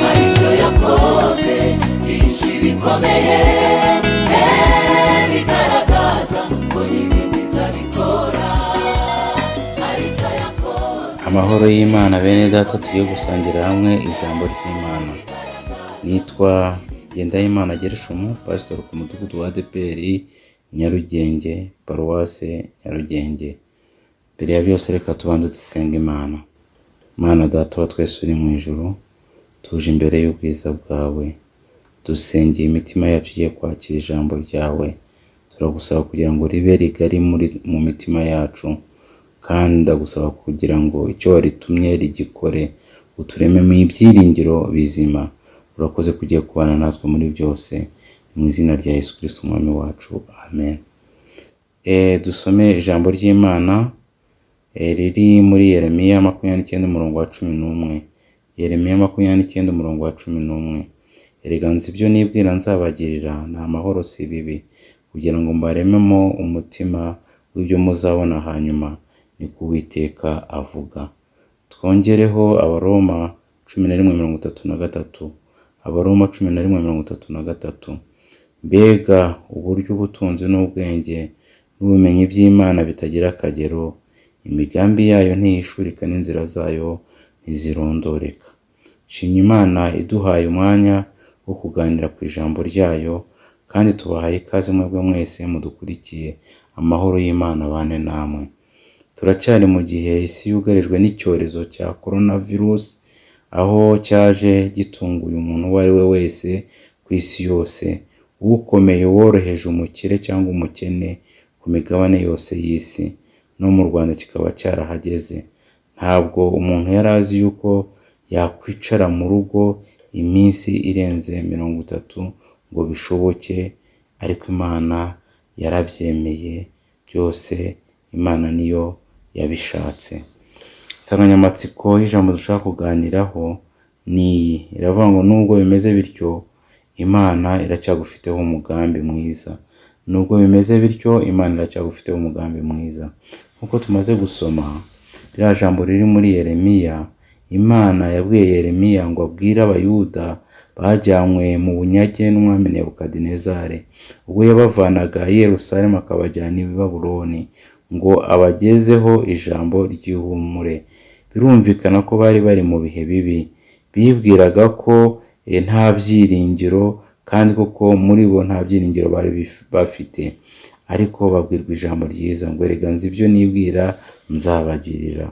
Aribyo yakoze byinshi bikomeye, bigaragaza ko n'ibindi izabikora. Aribyo yakoze. Amahoro y'Imana bene data, tugiye gusangira hamwe ijambo ry'Imana. Nitwa Ngendahimana Gereshomu, pasitori ku mudugudu wa ADEPR Nyarugenge, paruwase Nyarugenge. Mbere ya byose, reka tubanze dusenga Imana. Mana Data wa twese uri mu ijuru, tuje imbere y'ubwiza bwawe, dusengeye imitima yacu igiye kwakira ijambo ryawe. Turagusaba kugira ngo ribe rigari mu mitima yacu, kandi ndagusaba kugira ngo icyo waritumye rigikore, uturememo ibyiringiro bizima. Urakoze kugiye kubana natwe muri byose. Mu izina rya Yesu Kristo Umwami wacu, amen. Dusome ijambo ry'Imana riri muri Yeremiya 29 umurongo wa 11. Yeremiya 29 umurongo wa 11: "Erega nzi ibyo nibwira nzabagirira, ni amahoro si ibibi, kugira ngo mbarememo umutima w'ibyo muzabona hanyuma, niko Uwiteka avuga." Twongereho Abaroma 11:33. Abaroma 11:33: "Mbega uburyo ubutunzi n'ubwenge n'ubumenyi by'Imana bitagira akagero! Imigambi yayo ntihishurika, n'inzira zayo ntizirondoreka." Nshimye Imana iduhaye umwanya wo kuganira ku ijambo ryayo, kandi tubahaye ikaze mwebwe mwese mudukurikiye. Amahoro y'Imana abane namwe. Turacyari mu gihe isi yugarijwe n'icyorezo cya corona virus, aho cyaje gitunguye umuntu uwo ari we wese ku isi yose, ukomeye, uworoheje, umukire cyangwa umukene, ku migabane yose y'isi, no mu Rwanda kikaba cyarahageze. Ntabwo umuntu yari azi yuko yakwicara mu rugo iminsi irenze 30 ngo bishoboke, ariko Imana yarabyemeye byose, Imana niyo yabishatse. Insanganyamatsiko y'ijambo dushaka kuganiraho ni iyi, iravuga ngo: "Nubwo bimeze bityo, Imana iracyagufiteho umugambi mwiza." Nubwo bimeze bityo, Imana iracyagufiteho umugambi mwiza. Nk'uko tumaze gusoma ririya jambo riri muri Yeremiya, Imana yabwiye Yeremiya ngo abwire Abayuda bajyanywe mu bunyage n'umwami Nebukadinezari, ubwo yabavanaga i Yerusalemu akabajyana i Babuloni, ngo abagezeho ijambo ry'ihumure. Birumvikana ko bari bari mu bihe bibi, bibwiraga ko nta byiringiro, kandi koko muri bo nta byiringiro bari bafite. Ariko babwirwa ijambo ryiza ngo: "Erega nzi ibyo nibwira nzabagirira."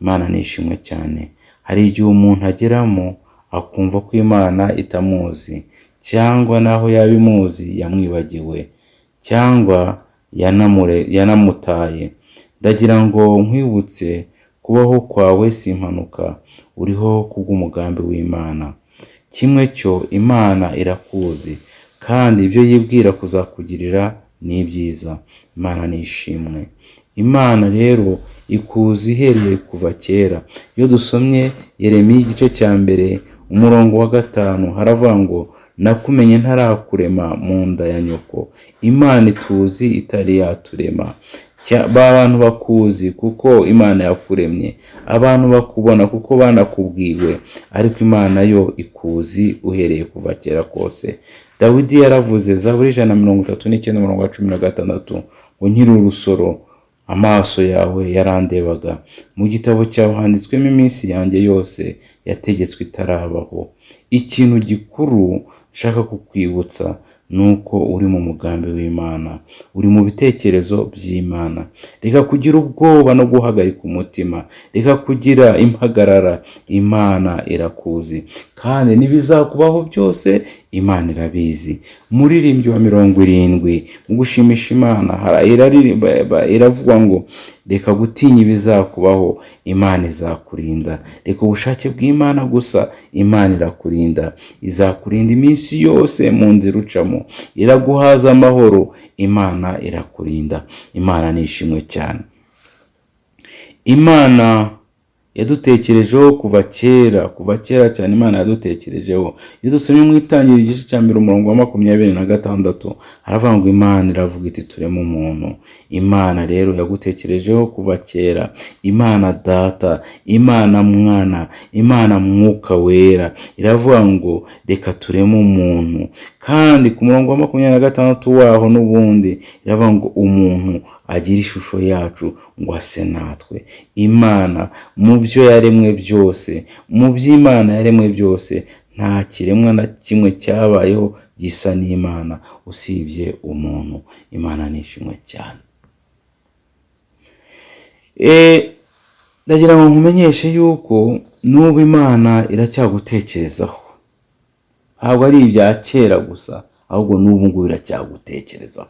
Imana nishimwe cyane. Hari igihe umuntu ageramo akumva ko Imana itamuzi, cyangwa naho yaba imuzi yamwibagiwe, cyangwa yanamutaye. Ndagira ngo nkwibutse, kubaho kwawe si impanuka, uriho kubw'umugambi w'Imana. Kimwe cyo, Imana irakuzi, kandi ibyo yibwira kuzakugirira ni ibyiza. Imana nishimwe. Imana rero ikuzi ihereye kuva kera. Iyo dusomye Yeremiya igice cya 1 umurongo wa 5, haravuga ngo: "Nakumenye ntarakurema mu nda ya nyoko." Imana ituzi itari yaturema. Ba bantu bakuzi kuko Imana yakuremye, abantu bakubona kuko banakubwiwe, ariko Imana yo ikuzi uhereye kuva kera kose. Dawidi yaravuze, Zaburi 139 umurongo wa 16, ngo: "Nkiri urusoro amaso yawe yarandebaga, mu gitabo cyawe handitswemo iminsi yanjye yose yategetswe itarabaho." Ikintu gikuru nshaka kukwibutsa ni uko uri mu mugambi w'Imana, uri mu bitekerezo by'Imana. Reka kugira ubwoba no guhagarika umutima, reka kugira impagarara. Imana irakuzi, kandi n'ibizakubaho byose Imana irabizi. Muririmbyi wa 70 mu gushimisha Imana iravuga ngo: "Reka gutinya ibizakubaho, Imana izakurinda. Reka ubushake bw'Imana gusa, Imana irakurinda, izakurinda iminsi yose mu nzira ucamo, iraguhaza amahoro." Imana irakurinda. Imana nishimwe cyane. Imana Yadutekerejeho kuva kera, kuva kera cyane Imana yadutekerejeho. Iyo dusomye mu Itangiriro igice cya 1 umurongo wa 26, haravuga ngo Imana iravuga iti tureme umuntu. Imana rero yagutekerejeho kuva kera. Imana Data, Imana Mwana, Imana Mwuka Wera iravuga ngo reka tureme umuntu. Kandi ku murongo wa 26 waho n'ubundi iravuga ngo umuntu agira ishusho yacu ngo ase natwe. Imana mu byo yaremwe byose, mu by'Imana yaremwe byose, nta kiremwa na kimwe cyabayeho gisa n'Imana usibye umuntu. Imana ni ishimwe cyane. Ndagira ngo nkumenyeshe yuko n'ubu Imana iracyagutekerezaho. Ntabwo ari ibya kera gusa, ahubwo n'ubu ngubu iracyagutekerezaho.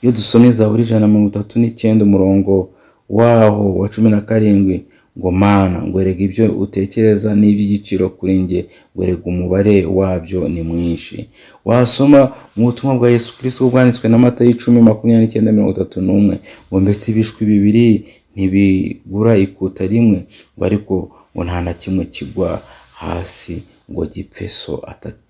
Iyo dusomye Zaburi 139 umurongo waho wa 17, ngo Mana, ngo erega ibyo utekereza ni iby'igiciro kuri njye, ngo erega umubare wabyo ni mwinshi. Wasoma mu butumwa bwa Yesu Kristo bwanditswe na Matayo 10:29-31, ngo mbese ibishwi bibiri ntibigura ikuta rimwe, ngo ariko ngo nta na kimwe kigwa hasi ngo gipfe so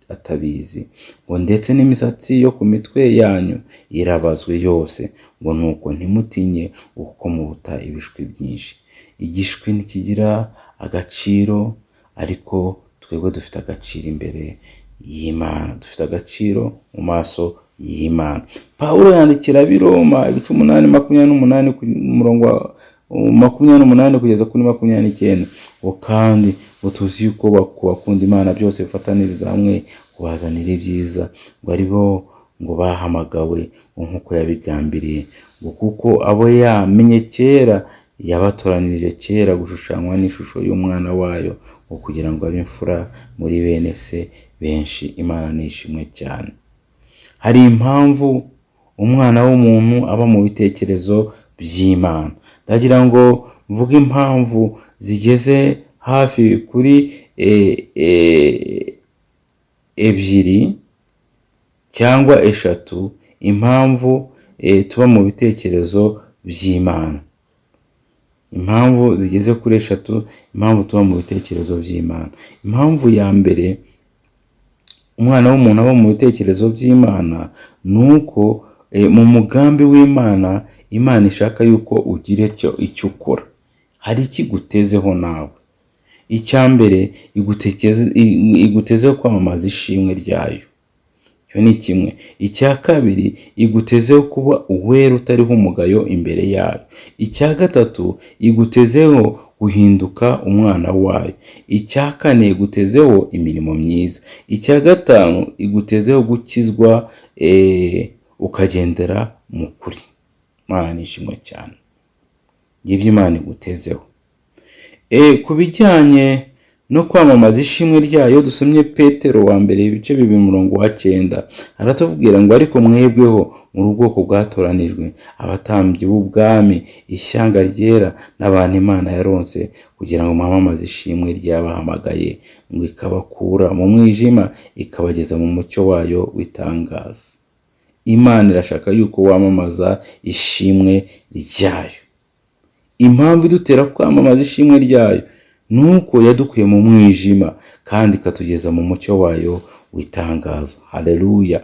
atabizi, ngo ndetse n'imisatsi yo ku mitwe yanyu irabazwe yose, ngo nuko ntimutinye kuko muruta ibishwi byinshi. Igishwi ntikigira agaciro, ariko twebwe dufite agaciro imbere y'Imana, dufite agaciro mu maso y'Imana. Pawulo yandikira ab'i Roma ibice 8 28 ku murongo wa 28 kugeza kuri 29, ngo kandi ngo tuzi yuko ku bakunda Imana byose bifataniriza hamwe kubazanira ibyiza, ngo ari bo ngo bahamagawe ngo nk'uko yabigambiriye, ngo kuko abo yamenye kera yabatoranirije kera gushushanywa n'ishusho y'umwana wayo, ngo kugira ngo abe imfura muri bene se benshi. Imana ni ishimwe cyane. Hari impamvu umwana w'umuntu aba mu bitekerezo by'Imana. Ndagira ngo mvuge impamvu zigeze hafi kuri 2 cyangwa 3, impamvu tuba mu bitekerezo by'Imana. Impamvu zigeze kuri 3, impamvu tuba mu bitekerezo by'Imana. Impamvu ya mbere umwana w'umuntu aba mu bitekerezo by'Imana ni uko mu mugambi w'Imana, Imana ishaka yuko ugira icyo ukora. Hari ikigutezeho nawe. Icya mbere, igutezeho kwamamaza ishimwe ryayo. Icyo ni kimwe. Icya kabiri, igutezeho kuba uwera utariho umugayo imbere yayo. Icya gatatu, igutezeho guhinduka umwana wayo. Icya kane, igutezeho imirimo myiza. Icya gatanu, igutezeho gukizwa ukagendera mu kuri. Imana ni ishimwe cyane. Ngibyo Imana igutezeho. Ku bijyanye no kwamamaza ishimwe ryayo, dusomye Petero wa mbere ibice 2 umurongo wa 9, aratubwira ngo ariko mwebweho muri ubwoko bwatoranijwe, abatambyi b'ubwami, ishyanga ryera n'abantu Imana yaronse, kugira ngo mwamamaze ishimwe ryabahamagaye, ngo ikabakura mu mwijima ikabageza mu mucyo wayo w'itangaza. Imana irashaka yuko wamamaza ishimwe ryayo. Impamvu idutera kwamamaza ishimwe ryayo ni uko yadukuye mu mwijima kandi ikatugeza mu mucyo wayo w'itangaza. Haleluya.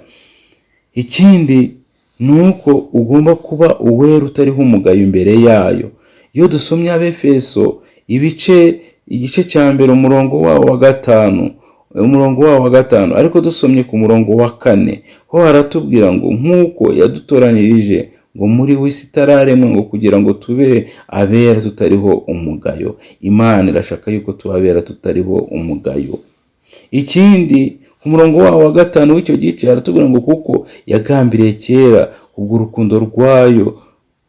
Ikindi ni uko ugomba kuba uwera utariho umugayo imbere yayo. Iyo dusomye Abefeso igice cya 1 umurongo wawo wa 5, umurongo wawo wa 5, ariko dusomye ku murongo wa 4 ho haratubwira ngo nk'uko yadutoranirije ngo muri we isi itararemwa, ngo kugira ngo tube abera tutariho umugayo. Imana irashaka yuko tuba abera tutariho umugayo. Ikindi, ku murongo wawo wa 5 w'icyo gice haratubwira ngo kuko yagambiriye kera kubw'urukundo rwayo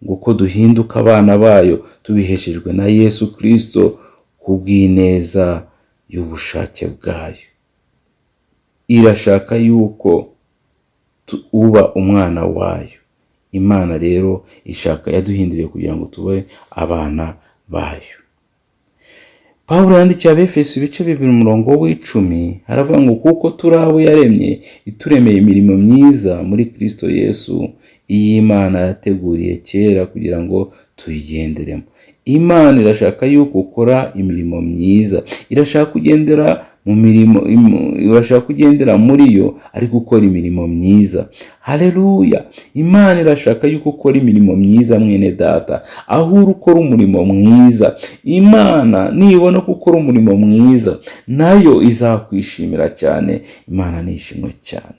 ngo ko duhinduka abana bayo tubiheshejwe na Yesu Kristo kubw'ineza y'ubushake bwayo. Irashaka yuko uba umwana wayo. Imana rero ishaka yaduhinduriye kugira ngo tube abana bayo. Pawulo yandikiye Abefeso ibice 2 umurongo w'10, haravuga ngo kuko turi abo yaremye, ituremeye imirimo myiza muri Kristo Yesu, iyi Imana yateguriye kera kugira ngo tuyigenderemo. Imana irashaka yuko ukora imirimo myiza, irashaka kugendera mu mirimo, irashaka kugendera muri yo ariko ukora imirimo myiza. Haleluya! Imana irashaka yuko ukora imirimo myiza, mwene data, aho uri ukora umurimo mwiza. Imana nibona ko ukora umurimo mwiza, nayo izakwishimira cyane. Imana nishimwe cyane.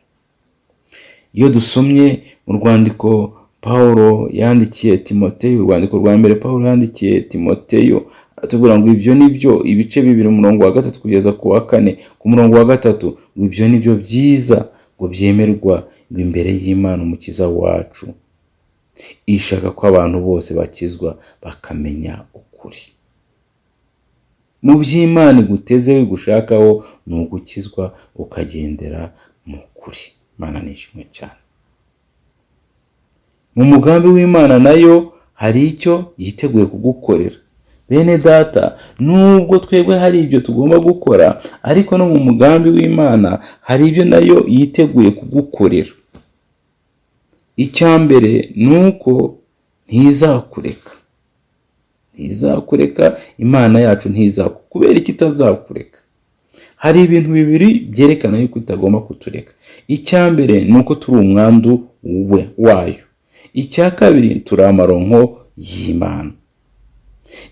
Iyo dusomye mu rwandiko Pawulo yandikiye Timoteyo, urwandiko rwa mbere Pawulo yandikiye Timoteyo, aratubwira ngo ibyo ni byo, ibice 2 umurongo wa 3 kugeza ku wa 4, ku murongo wa 3, ngo ibyo ni byo byiza ngo byemerwa ngo imbere y'Imana umukiza wacu, ishaka ko abantu bose bakizwa bakamenya ukuri. Mu by'Imana igutezeho igushakaho ni ugukizwa ukagendera mu kuri. Imana nishimwe cyane. Mu mugambi w'Imana nayo hari icyo yiteguye kugukorera. Bene data, nubwo twebwe hari ibyo tugomba gukora, ariko no mu mugambi w'Imana hari ibyo nayo yiteguye kugukorera. Icya mbere ni uko ntizakureka. Ntizakureka, Imana yacu ntizakureka. Kubera iki itazakureka? Hari ibintu bibiri byerekana yuko itagomba kutureka. Icya mbere ni uko turi umwandu we wayo. Icya kabiri, turi amaronko y'Imana.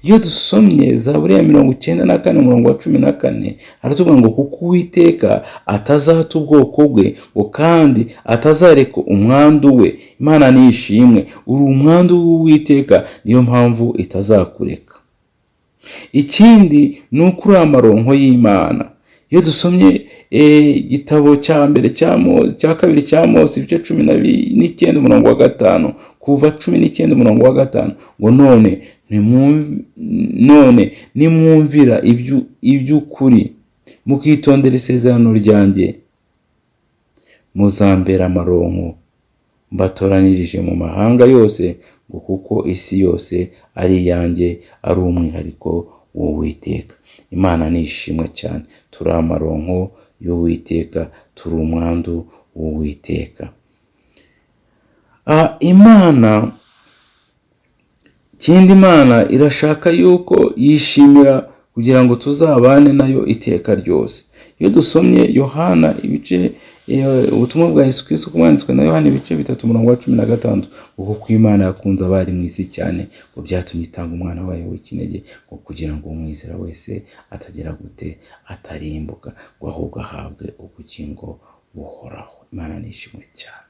Iyo dusomye Zaburi ya 94 umurongo wa 14, haratubwira ngo kuko Uwiteka atazata ubwoko bwe, ngo kandi atazareka umwandu we. Imana nishimwe, uri umwandu w'Uwiteka, niyo mpamvu itazakureka. Ikindi ni uko uri amaronko y'Imana. Iyo dusomye igitabo cya mbere cya kabiri cya Mose, ibice 19 umurongo wa 5, kuva 19 umurongo wa 5, ngo none nimwumvira iby'ukuri mukitondera isezerano ryanjye, muzambera amaronko mbatoranirije mu mahanga yose, ngo kuko isi yose ari iyanjye, ari umwihariko w'Uwiteka. Imana nishimwe cyane, turi amaronko y'Uwiteka, turi umwandu w'Uwiteka. Imana ikindi, Imana irashaka yuko yishimira kugira ngo tuzabane nayo iteka ryose. Iyo dusomye Yohana ibice, ubutumwa bwa Yesu Kristo bwanditswe na Yohana ibice 3 umurongo wa 16, kuko Imana yakunze abari mu isi cyane, ngo byatumye itanga umwana wayo w'ikinege, ngo kugira ngo umwizera wese atagera gute, atarimbuka, ngo ahubwo ahabwe ubugingo buhoraho. Imana nishimwe cyane.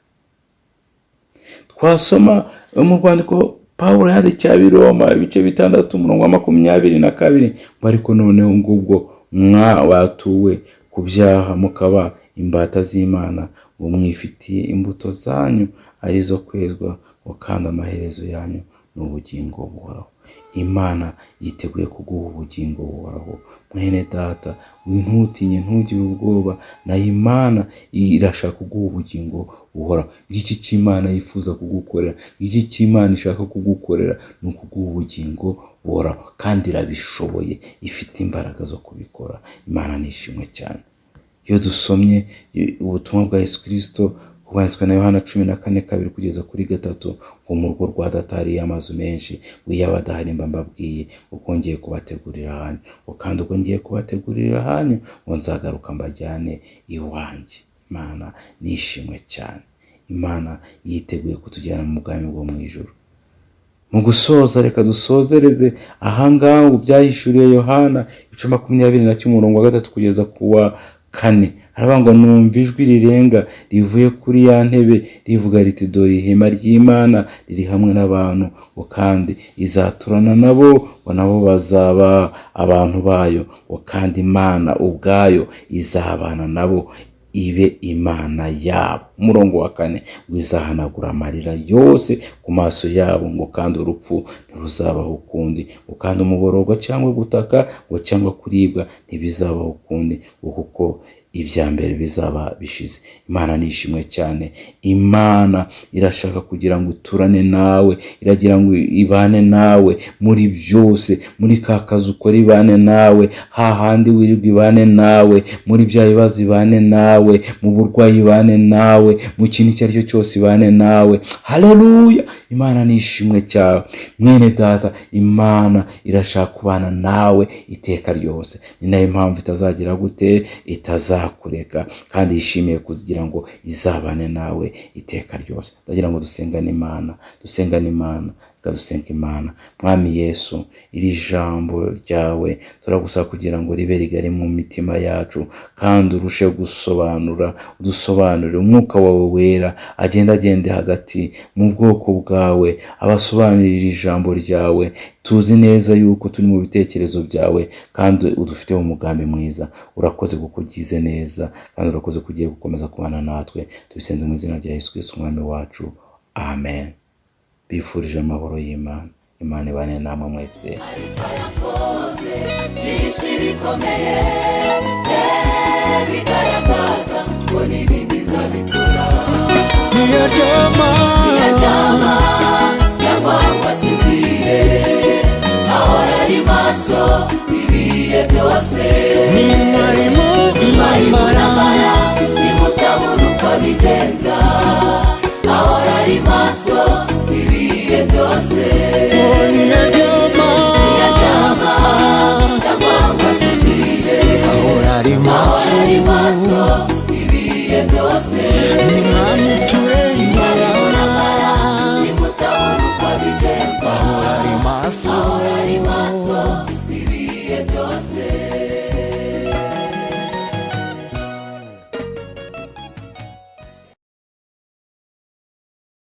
Twasoma mu rwandiko Pawulo yandikiye ab'i Roma ibice 6 umurongo wa 22, ngo ariko noneho ngubwo mwabatuwe ku byaha mukaba imbata z'Imana, ngo mwifitiye imbuto zanyu arizo kwezwa, ngo kandi amaherezo yanyu ni ubugingo buhoraho. Imana yiteguye kuguha ubugingo buhoraho. Mwene data, ntutinye, ntugire ubwoba, nayo Imana irashaka kuguha ubugingo buhoraho. Ngiki cy'Imana yifuza kugukorera, ngiki cy'Imana ishaka kugukorera, ni ukuguha ubugingo buhoraho, kandi irabishoboye, ifite imbaraga zo kubikora. Imana nishimwe cyane. Iyo dusomye ubutumwa bwa Yesu Kristo bwanditswe na Yohana 14:2 kugeza kuri 3, ngo mu rugo rwa data hariyo amazu menshi, ngo iyo aba adahari mba mbabwiye, kuko ngiye kubategurira ahanyu, ngo kandi ubwo ngiye kubategurira ahanyu, ngo nzagaruka mbajyane iwanjye. Imana nishimwe cyane. Imana yiteguye kutujyana mu bwami bwo mu ijuru. Mu gusoza, reka dusozereze ahangaha ngo byahishuriwe Yohana ibice 21 umurongo wa 3 kugeza ku wa 4. Haravuga ngo numva ijwi rirenga rivuye kuri ya ntebe rivuga riti dore ihema ry'Imana riri hamwe n'abantu, ngo kandi izaturana nabo, ngo nabo bazaba abantu bayo, ngo kandi Imana ubwayo izabana nabo ibe Imana yabo. Umurongo wa 4, ngo izahanagura amarira yose ku maso yabo, ngo kandi urupfu ntiruzabaho ukundi, ngo kandi umuborogo cyangwa gutaka ngo cyangwa kuribwa ntibizabaho ukundi, ngo kuko ibya mbere bizaba bishize. Imana ni ishimwe cyane. Imana irashaka kugira ngo iturane nawe, iragira ngo ibane nawe muri byose, muri ka kazi ukora ibane nawe, hahandi wirirwa ibane nawe, muri bya bibazo ibane nawe, mu burwayi ibane nawe, mu kintu icyo ari cyo cyose ibane nawe. Haleluya! Imana ni ishimwe cyawe mwene data. Imana irashaka kubana nawe iteka ryose. Ni nayo mpamvu itazagira gute? Itazakureka, kandi yishimiye kugira ngo izabane nawe iteka ryose. Ndagira ngo dusengane Imana, dusengane Imana, reka dusenga Imana. Mwami Yesu, iri jambo ryawe turagusaba kugira ngo ribe rigari mu mitima yacu, kandi urusheho gusobanura, udusobanurire. Umwuka wawe wera agenda agende hagati mu bwoko bwawe, abasobanurire iri jambo ryawe. Tuzi neza yuko turi mu bitekerezo byawe kandi udufiteho umugambi mwiza. Urakoze kuko ugize neza, kandi urakoze ko ugiye gukomeza kubana natwe. Tubisenze mu izina rya Yesu Kristo umwami wacu, amen. Bifurije amahoro y'Imana. Imana ibane namwe mwese. Ariko yakoze byinshi bikomeye, bigaragaza ngo n'ibindi izabikora. Ntiyaryama, ntiyaryama cyangwa ngo asinzire, ahora ari maso ibihe byose. Ni mwarimu Bari mu intambara, ntambara ntimutabura uko abigenza, ahora ari maso ibihe byose. Oh, ntiyaryama, ntiyaryama cyangwa ngo asinzire, ahora ari maso. Ahora ari maso.